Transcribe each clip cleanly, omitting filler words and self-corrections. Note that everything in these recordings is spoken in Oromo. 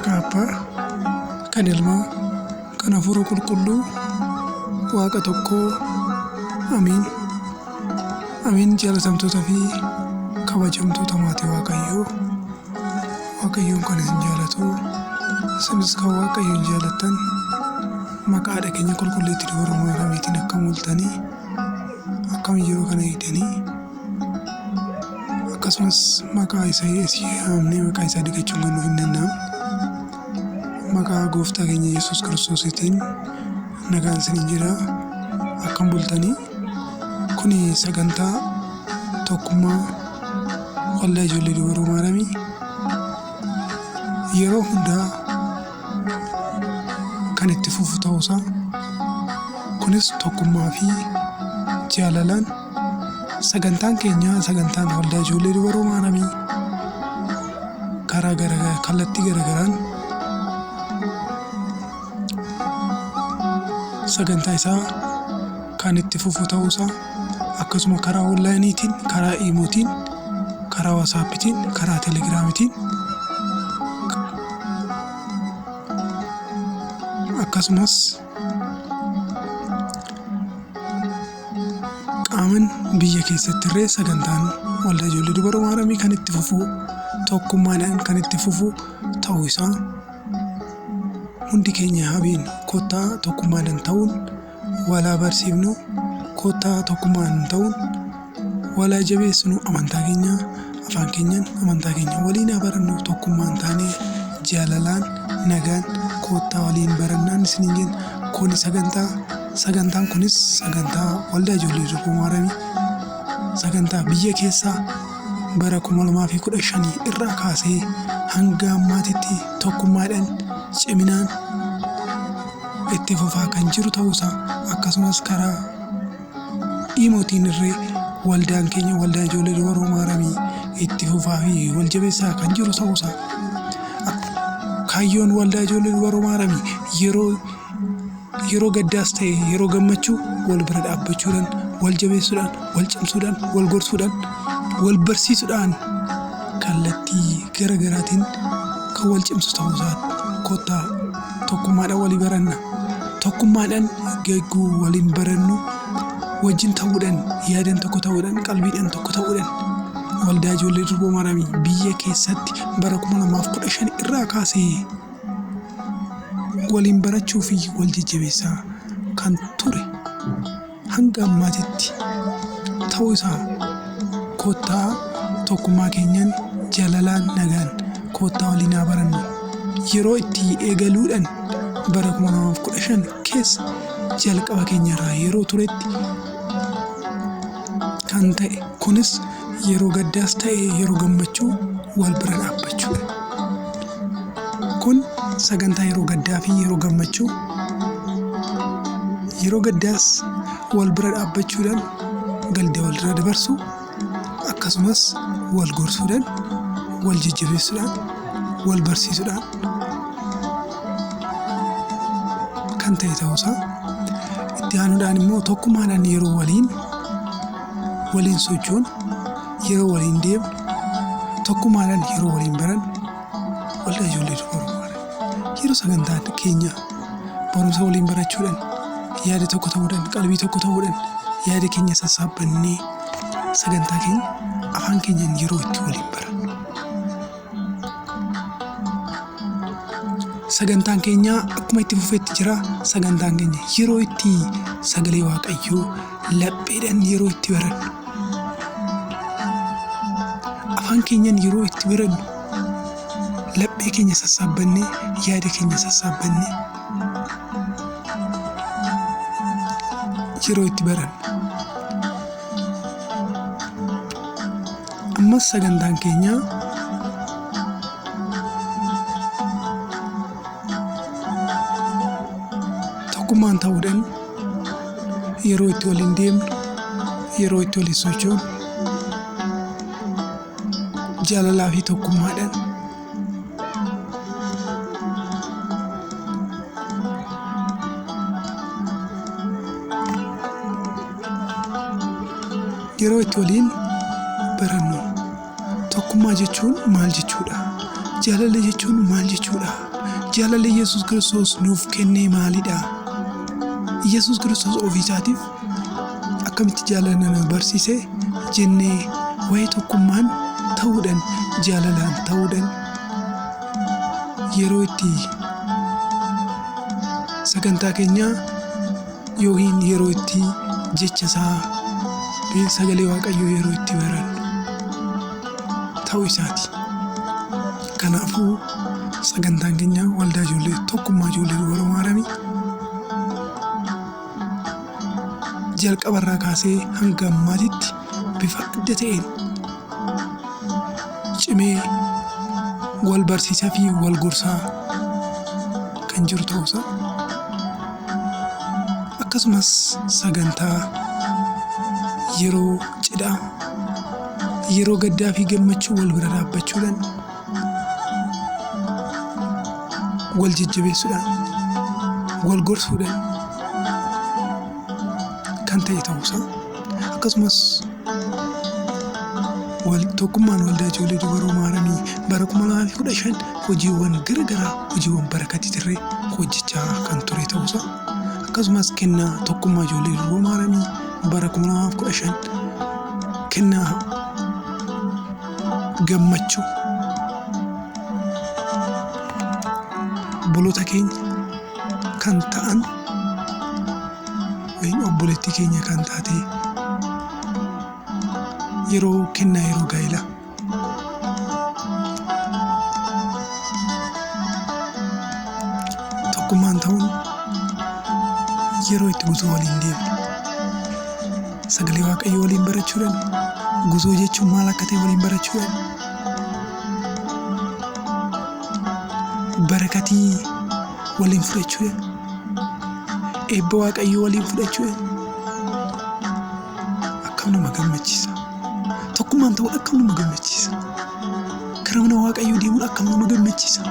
Maqaa Abbaa, kan Ilmaa, kan Hafuura Qulqulluu, Waaqa tokkoo, Amiin. Amiin jaalatamtoota fi kabajamtoota maatii Waaqayyoo. Waaqayyoon kan isin jaalatu, isinis kan Waaqayyoon jaalattan, maqaa haadha keenya qulqulleettii Dubroo Maariyaamiitiin akkam ooltanii, akkam yeroo kana eegdanii, akkasumas maqaa isa yaamnee maqaa isaa digachuun kan nuuf hin danda'amne, maqaa gooftaa keenya Yesuus Kiristoosiitiin nagaan isiniin jedha. Akkam bultanii? Kuni sagantaa tokkummaa waldaa ijoollee dubaroo Maariyaamii yeroo hundaa kan itti fufu ta'uusaa kunis tokkummaa fi jaalalaan sagantaan keenya sagantaan waldaa ijoollee dubaroo Maariyaamii karaa gara kallattii garagaraan sagantaa isaa kan itti fufu ta'uusaa akkasuma karaa onlaayiniitiin, karaa iimootiin, karaa waasaappiitiin, karaa telegiraamiitiin akkasumas qaaman biyya keessatti illee sagantaan waldaa ijoollee dubaroo Maariyaamii kan itti fufu tokkummaadhaan kan itti fufu ta'uu isaa hundi keenya haa beeknu. Kottaa tokkummaadhaan ta'uun walaa barsiifnu, kottaa tokkummaan ta'uun walaa jabeessinu amantaa keenya afaan keenyaan amantaa keenya waliin haa barannu tokkummaan taanee jaalalaan nagaan kottaa waliin barannaan isiniin jenna. Kuni sagantaa sagantaan kunis sagantaa waldaa ijoollee durboo Maariyaamii sagantaa biyya keessaa bara 2015 irraa kaasee hanga ammaatitti tokkummaadhaan ciminaan itti fufaa kan jiru ta'uusaa akkasumas karaa iimootiin irree waldaan keenya waldaa ijoollee dubaroo Maariyaamii itti fufaa fi wal jabeessaa kan jiru ta'uusaa kaayyoon waldaa ijoollee dubaroo Maariyaamii yeroo gaddaas ta'e yeroo gammachuu wal bira dhaabbachuudhaan wal jabeessuudhaan wal cimsuudhaan wal gorsuudhaan wal barsiisuudhaan kallattii gara garaatiin kan wal cimsu ta'uusaa kottaa tokkummaadhaan walii baranna. Tokkummaadhaan gagguu waliin barannu wajjin ta'uudhaan yaadan tokko ta'uudhaan qalbiidhaan tokko ta'uudhaan waldaa ijoollee durboo Maariyaamii biyya keessatti bara 2015 irraa kaasee waliin barachuu fi wal jajjabeessaa kan ture hanga ammaatitti ta'uu isaa kottaa tokkummaa keenyaan jaalalaan nagaan kottaa waliin haa barannu. Yeroo itti eegaluudhaan bara 2015 keessa jalqaba keenyarraa yeroo turetti kan ta'e kunis yeroo gaddaas ta'e yeroo gammachuu wal bira dhaabbachuudha. Kun sagantaa yeroo gaddaa fi yeroo gammachuu yeroo gaddaas wal bira dhaabbachuudhaan gadda walirra dabarsu akkasumas wal gorsuudhaan wal jajjabeessuudhaan wal barsiisuudhaan kan ta'e ta'uusaa itti aanuudhaan immoo tokkummaadhaan yeroo waliin sochoonu yeroo waliin deemnu tokkummaadhaan yeroo waliin barannu waldaa ijoollee dubaroo Maariyaamii yeroo sagantaan keenya barumsa waliin barachuudhaan yaada tokko ta'uudhaan qalbii tokko ta'uudhaan yaada keenya sassaabbannee sagantaa keenya afaan keenyaan yeroo itti waliin barannu. Sagantaan keenya akkuma itti fufetti jira. Sagantaan keenya yeroo itti sagalee Waaqayyoo lapheedhaan yeroo itti barannu. Afaan keenyaan yeroo itti barannu laphee keenya sassaabbannee yaada keenya sassaabbannee yeroo itti barannu. Ammas sagantaan keenya tokkummaan ta'uudhaan yeroo itti waliin deemnu, yeroo itti waliin sochoonu, jaalalaa fi tokkummaadhaan yeroo itti waliin barannu. Tokkummaa jechuun maal jechuudha? Jaalala jechuun maal jechuudha? Jaalalli Yesuus Kiristoos nuuf kennee maalidha? Yesuus Kiristoos ofii isaatiif akkamitti jaalala nu barsiise jennee waa'ee tokkummaan ta'uudhaan jaalalaan ta'uudhaan yeroo itti sagantaa keenyaa yookiin yeroo itti jecha isaa sagalee Waaqayyoo yeroo itti barannu ta'uu isaati. Kanaafuu sagantaan keenya waldaa ijoollee tokkummaa ijoollee dubara Maaramii jalqabarraa kaasee hanga ammaatitti bifa adda ta'een cimee wal barsiisaa fi wal gorsaa kan jiru ta'uusaa akkasumas sagantaa yeroo cidhaa yeroo gaddaa fi gammachuu wal bira dhaabbachuudhaan wal jajjabeessuudhaan wal gorsuudhaan kan ta'e ta'uusaa akkasumas tokkummaan waldaa ijoollee dubaroo Maaramii bara 2015 hojiiwwan garaagaraa hojiiwwan barakatiitirree hojjechaa kan ture ta'uusaa akkasumas kennaa tokkummaa ijoollee dubaroo Maaramii bara 2015 kennaa gammachuu obboloota keenya kan ta'an wayii obboleettii keenya kan taate yeroo kennaa yeroo gaa'elaa tokkummaan ta'uun yeroo itti guzoo waliin deemnu sagalee Waaqayyoo waliin barachuudhaan guzoo jechuun maal akka ta'e waliin barachuudhaan barakatii waliin fudhachuudhaan eebba Waaqayyoo waliin fudhachuudhaan akkam nama gammachiisa. Tokkummaan ta'uun akkam nama gammachiisa. Gara mana Waaqayyoo deemuun akkam nama gammachiisa.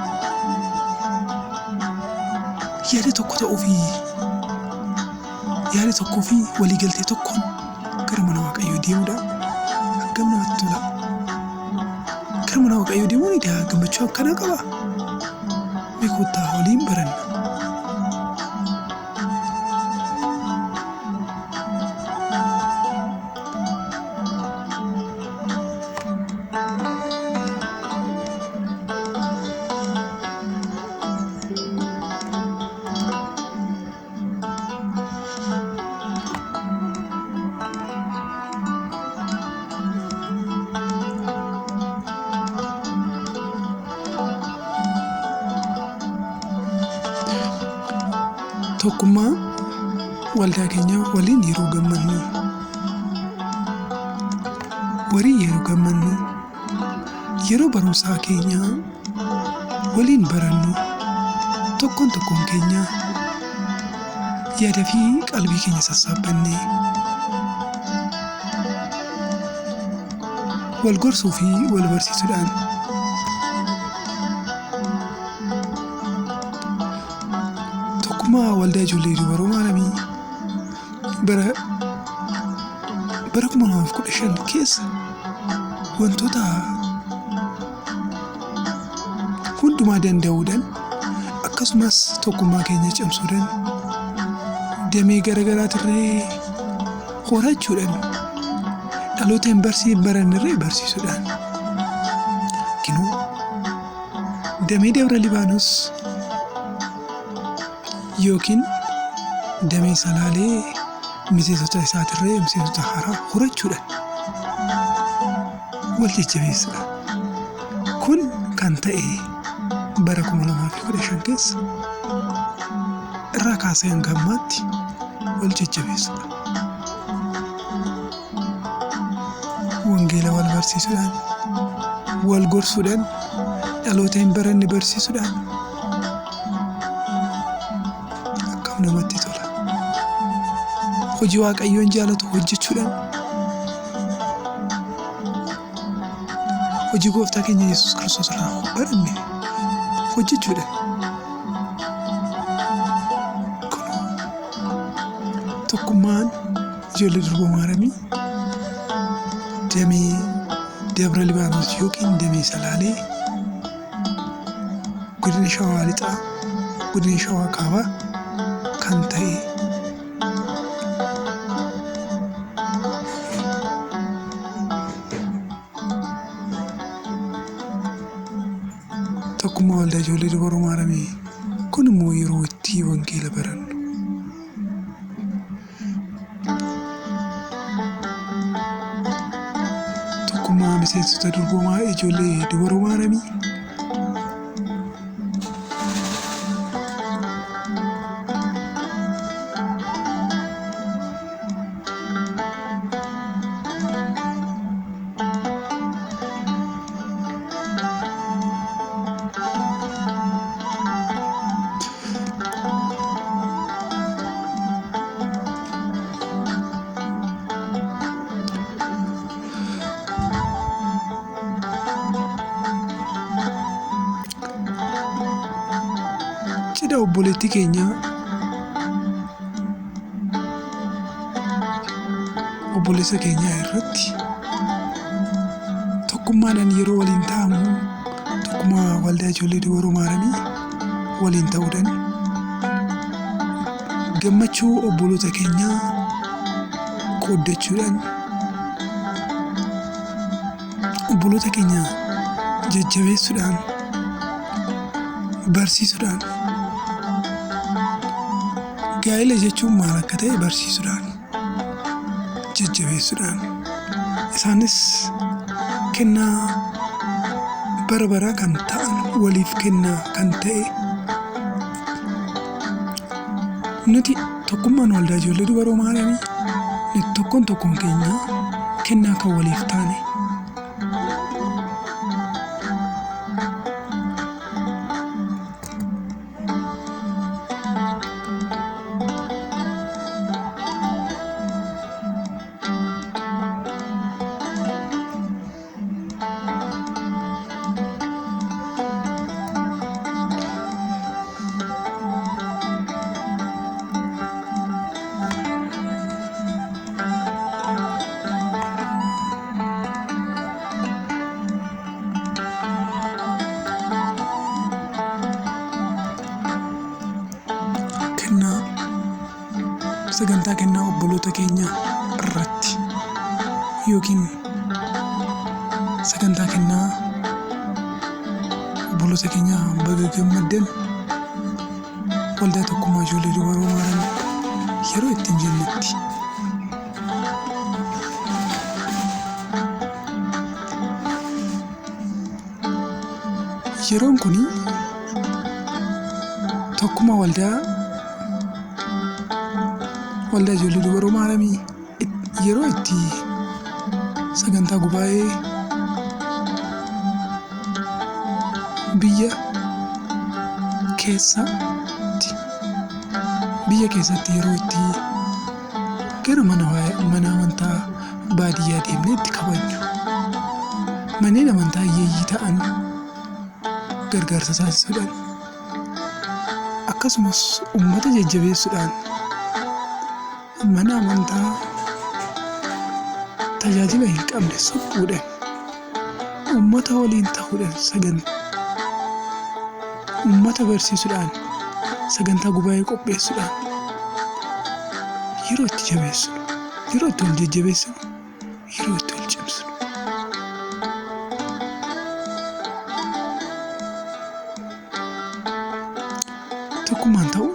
Yaada tokko ta'uu fi yaada tokkoo fi waliigaltee tokkoon gara mana Waaqayyoo deemuudhaan akkam namatti tola. Gara mana Waaqayyoo deemuun edaa gammachuu akkanaa qaba. Mee kottaa waliin baranna. Tokkummaa waldaa keenyaa waliin yeroo gammannu, walii yeroo gammannu, yeroo barumsaa keenyaa waliin barannu, tokkoon tokkoon keenya yaada fi qalbii keenya sassaabbannee wal gorsuu fi wal barsiisuudhaan tokkummaa waldaa ijoollee dubaroo Maaramii bara 2015 keessa wantoota hundumaa danda'uudhaan akkasumas tokkummaa keenya cimsuudhaan damee garaagaraatirree horachuudhaan dhaloota hin barannirree barsiisuudhaan kinuu damee Dabra Libaanos yookiin damee Salaalee miseensota isaatirree miseensota haaraa horachuudhaan wal jajjabeessuudha. Kun kan ta'e bara 2015 keessa irraa kaasee hanga ammaatti wal jajjabeessuudha. Wangeela wal barsiisuudhaan, wal gorsuudhaan, dhaloota hin baranne barsiisuudhaan akkam namatti tola. Hojii Waaqayyoon jaalatu hojjechuudhaan hojii gooftaa keenya Yesuus Kiristoos irraa baranne hojjechuudhaan tokkummaan ijoollee durba Maaramii damee Dabra Libaanos yookiin damee Salaalee Godina Shawaa Lixaa, Godina Shawaa Kaabaa kan ta'e tokkummaa waldaa ijoollee dubaroo Maaramii. Kun immoo yeroo itti wangeela barannu. Tokkummaa miseensota durboomaa ijoollee dubaroo Maaramii. Cidha obboleettii keenyaa obboleessa keenyaa irratti tokkummaadhaan yeroo waliin ta'amu, tokkummaa waldaa ijoollee dubaroo Maaramii waliin ta'uudhaan gammachuu obboloota keenyaa qooddachuudhaan obboloota keenya jajjabeessuudhaan barsiisuudhaan gaa'ela jechuun maal akka ta'e barsiisuudhaan jajjabeessuudhaan isaanis kennaa bara baraa kan ta'an waliif kennaa kan ta'e nuti tokkummaan waldaa ijoollee dubaroo Maaramii nuti tokkoon tokkoon keenya kennaa kan waliif taane kennaa sagantaa kennaa obboloota keenya irratti yookiin sagantaa kennaa obboloota keenya baga gammaddan waldaa tokkummaa ijoollee dubaroo Maaramii yeroo ittiin jennutti. Yeroon kun tokkummaa waldaa ijoollee dubaroo Maaramii yeroo itti sagantaa gubaa'ee biyya keessatti yeroo itti gara mana amantaa baadiyyaa deemnee itti kabajnu, manneen amantaa hiyyeeyyii ta'an gargaarsa taasisuudhaan akkasumas uummata jajjabeessuudhaan mana amantaa tajaajila hin qabne suphuudhaan uummata waliin ta'uudhaan uummata barsiisuudhaan sagantaa gubaa'ee qopheessuudhaan yeroo itti jabeessinu, yeroo itti wal jajjabeessinu, yeroo itti wal cimsinu. Tokkummaan ta'uu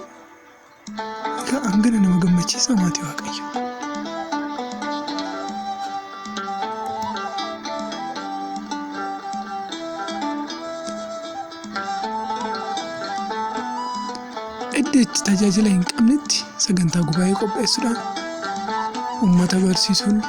egaa hangana nama gammachiisa maatii Waaqayyo. Iddoo itti tajaajila hin qabnetti sagantaa gubaa'ee qopheessuudhaan uummata barsiisuun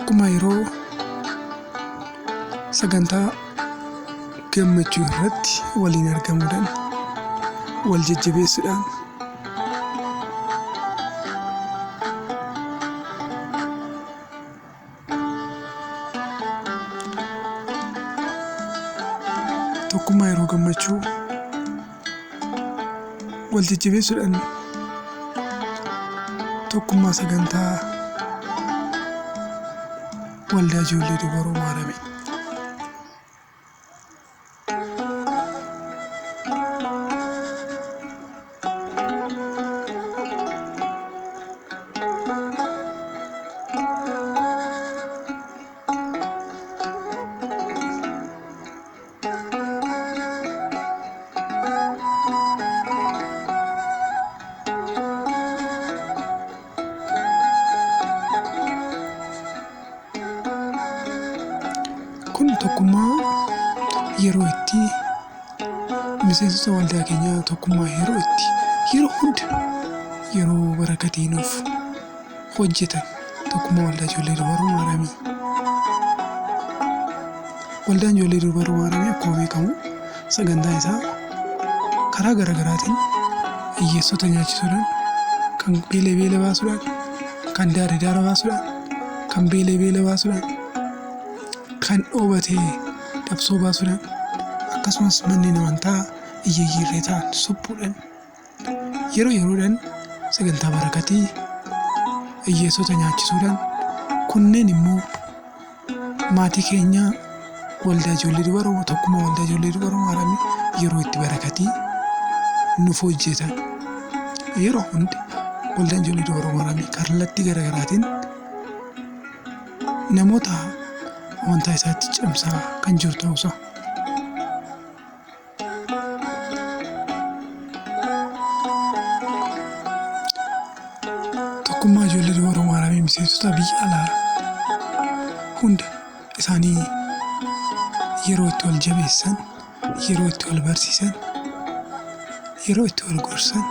Tokkummaa yeroo sagantaa gammachuu irratti waliin argamuudhaan, wal jajjabeessuudhaan, tokkummaa yeroo gammachuu wal jajjabeessuudhaan, tokkummaa sagantaa waldaa ijoollee dubaroo Maaramii. Kun tokkummaa yeroo itti miseensota waldaa keenyaa, tokkummaa yeroo itti yeroo hunda yeroo barakatii nuuf hojjetan, tokkummaa waldaa ijoollee dubaroo Maaramii. Waldaan ijoollee dubaroo Maaramii akkuma beekamu sagantaa isaa karaa garaagaraatiin hiyyeessota nyaachisuudhaan, kan beela beela baasuudhaan, kan daara daara baasuudhaan, kan beela beela baasuudhaan, kan dhoobatee dhabsoo baasuudhaan, akkasumas manneen amantaa hiyyeeyyiirree ta'an suphuudhaan, yeroo yeroodhaan sagantaa barakatii hiyyeessota nyaachisuudhaan, kunneen immoo maatii keenya waldaa ijoollee dubaroo, tokkummaa waldaa ijoollee dubaroo Maaramii yeroo itti barakatii nuuf hojjetan. Yeroo hundi waldaan ijoollee dubaroo Maaramii kallattii garaagaraatiin namoota amantaa isaatti cimsaa kan jiru ta'uusaa. Tokkummaa ijoollee dubaroo Maaramii miseensota biyya alaa hunda isaanii yeroo itti wal jabeessan, yeroo itti wal barsiisan, yeroo itti wal gorsan,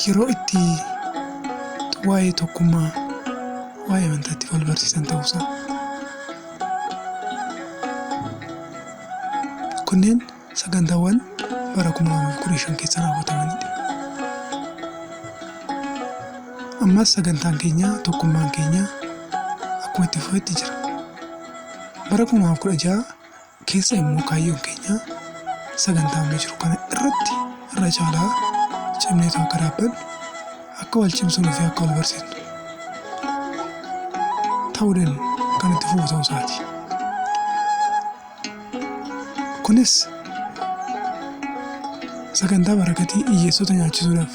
yeroo itti waa'ee tokkummaa, waa'ee amantaatti wal barsiisan ta'uusaa. Kunneen sagantaawwan bara 2015 keessa raawwatamanidha. Ammas sagantaan keenya, tokkummaan keenya akkuma itti fufetti jira. Bara 2016 keessa immoo kaayyoon keenya sagantaa amma jiru kana irratti irra caalaa cimneetu akka dhaabbannu, akka wal cimsinuu fi akka wal barsiisnu ta'uudhaan kan itti fufu ta'uu isaati. Kunis sagantaa barakatii hiyyeessota nyaachisuudhaaf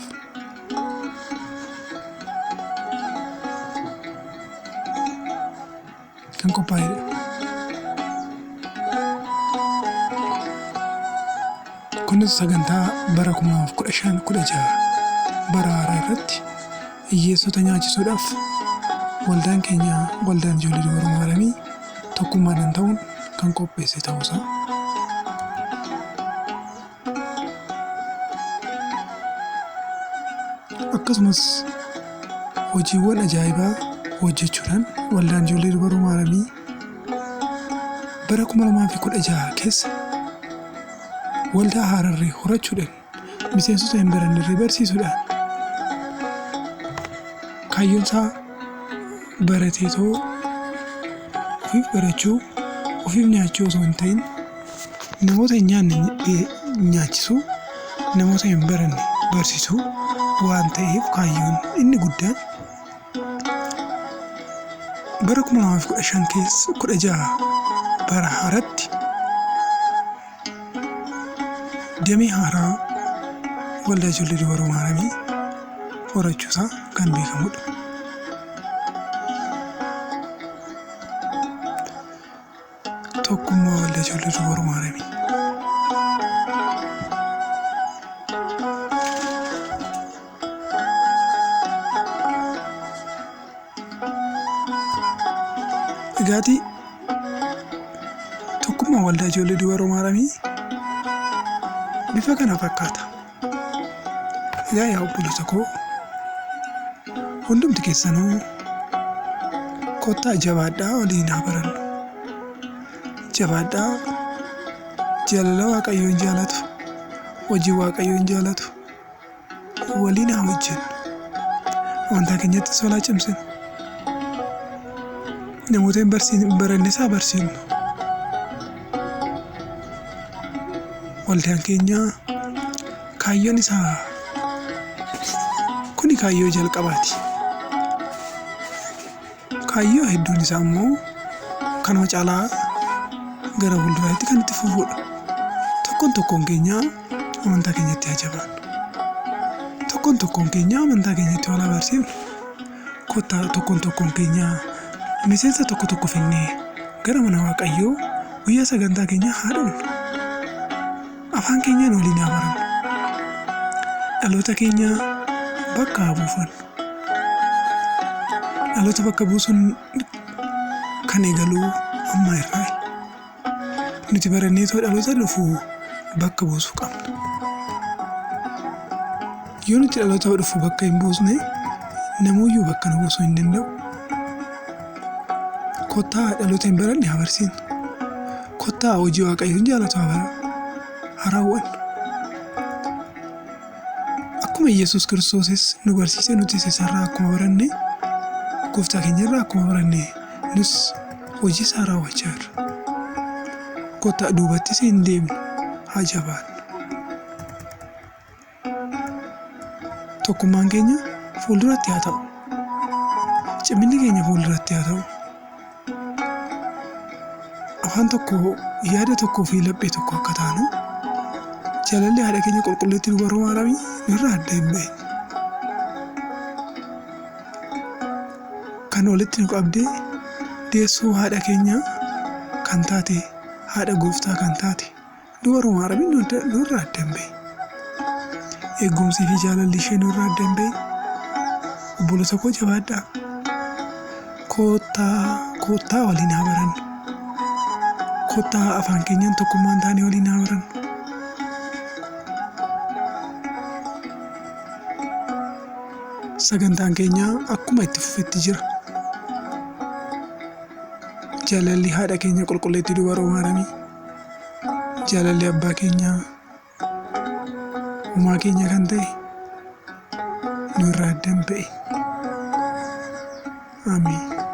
kan qophaa'edha. Kunis sagantaa bara 2015-16 bara haaraa irratti hiyyeessota nyaachisuudhaaf waldaan keenya, waldaan ijoollee dubaroo Maaramii tokkummaadhaan ta'uun kan qopheesse ta'uusaa. Akkasumas hojiiwwan ajaa'ibaa hojjechuudhaan waldaan ijoollee dubaroo Maaramii bara 2016 keessa waldaa haararree horachuudhaan, miseensota hin barannellee barsiisuudhaan, kaayyoon isaa barateetoo ofiif barachuu, ofiif nyaachuu osoo hin ta'in, namoota hin nyaanne nyaachisuu, namoota hin baranne barsiisuu waan ta'eef, kaayyoon inni guddaan bara 2015 keessa 16 bara haaratti damee haaraa waldaa ijoollee dubaroo Maaramii horachuusaa kan beekamudha. Tokkummaa waldaa ijoollee dubaroo Maaramii. Dhugaatii tokkummaa waldaa ijoollee dubaroo Maaramii bifa kana fakkaata. Egaa yaa obboloota koo, hundumti keessanuu kottaa jabaadhaa waliin haa barannu. Jabaadhaa, jaalala Waaqayyoon jaalatu, hojii Waaqayyoon jaalatu waliin haa hojjennu. Amantaa keenyattis wal haa cimsinu. Namoota hin barannes haa barsiifnu. Waldaan keenya kaayyoon isaa kuni kaayyoo jalqabaati. Kaayyoo hedduun isaa immoo kanuma caalaa gara fuulduraatti kan itti fufuudha. Tokkoon tokkoon keenya amantaa keenyatti haa jabaannu. Tokkoon tokkoon keenya amantaa keenyatti wal haa barsiifnu. Kottaa tokkoon tokkoon keenya miseensa tokko tokko finnee gara mana Waaqayyoo guyyaa sagantaa keenyaa haa dhufnu. Afaan keenyaan waliin haa barannu. Dhaloota keenya bakka haa buufannu. Dhaloota bakka buusuun kan eegalu amma irraa. Nuti baranneetoo dhaloota dhufu bakka buusuu qabna. Yoo nuti dhaloota dhufu bakka hin buusne, namuyyuu bakka nu buusuu hin danda'u. Kottaa dhaloota hin baranne haa barsiisnu. Kottaa hojii Waaqayyoon jaalatu haa raawwannu. Akkuma Yesuus Kiristoosis nu barsiise, nutis isarraa akkuma baranne, gooftaa keenyarraa akkuma baranne, nus hojii isaa raawwachaa jirra. Kottaa duubattis hin deemnu, haa jabaannu. Tokkummaan keenya fuulduratti haa ta'u. Ciminni keenya fuulduratti haa ta'u. Afaan tokko, yaada tokkoo fi laphee tokko akka taanu, jaalalli haadha keenya qulqulleettii Dubaroo Maariyaamii nurraa adda hin ba'in. Kan walitti nu qabdee deessuu haadha keenya kan taate, haadha gooftaa kan taate Dubaroo Maariyaamii nurraa adda hin ba'in. Eegumsii fi jaalalli ishee nurraa adda hin ba'in. Obboloota koo, jabaadhaa. Kottaa, kottaa waliin haa barannu. Kottaa afaan keenyaan tokkummaan taanee waliin haa barannu. Sagantaan keenya akkuma itti fufetti jira. Jaalalli haadha keenya qulqulleettii Dubaroo Maariyaamii, jaalalli abbaa keenyaa, uumaa keenya kan ta'e, nurraa adda hin ba'in. Ameen.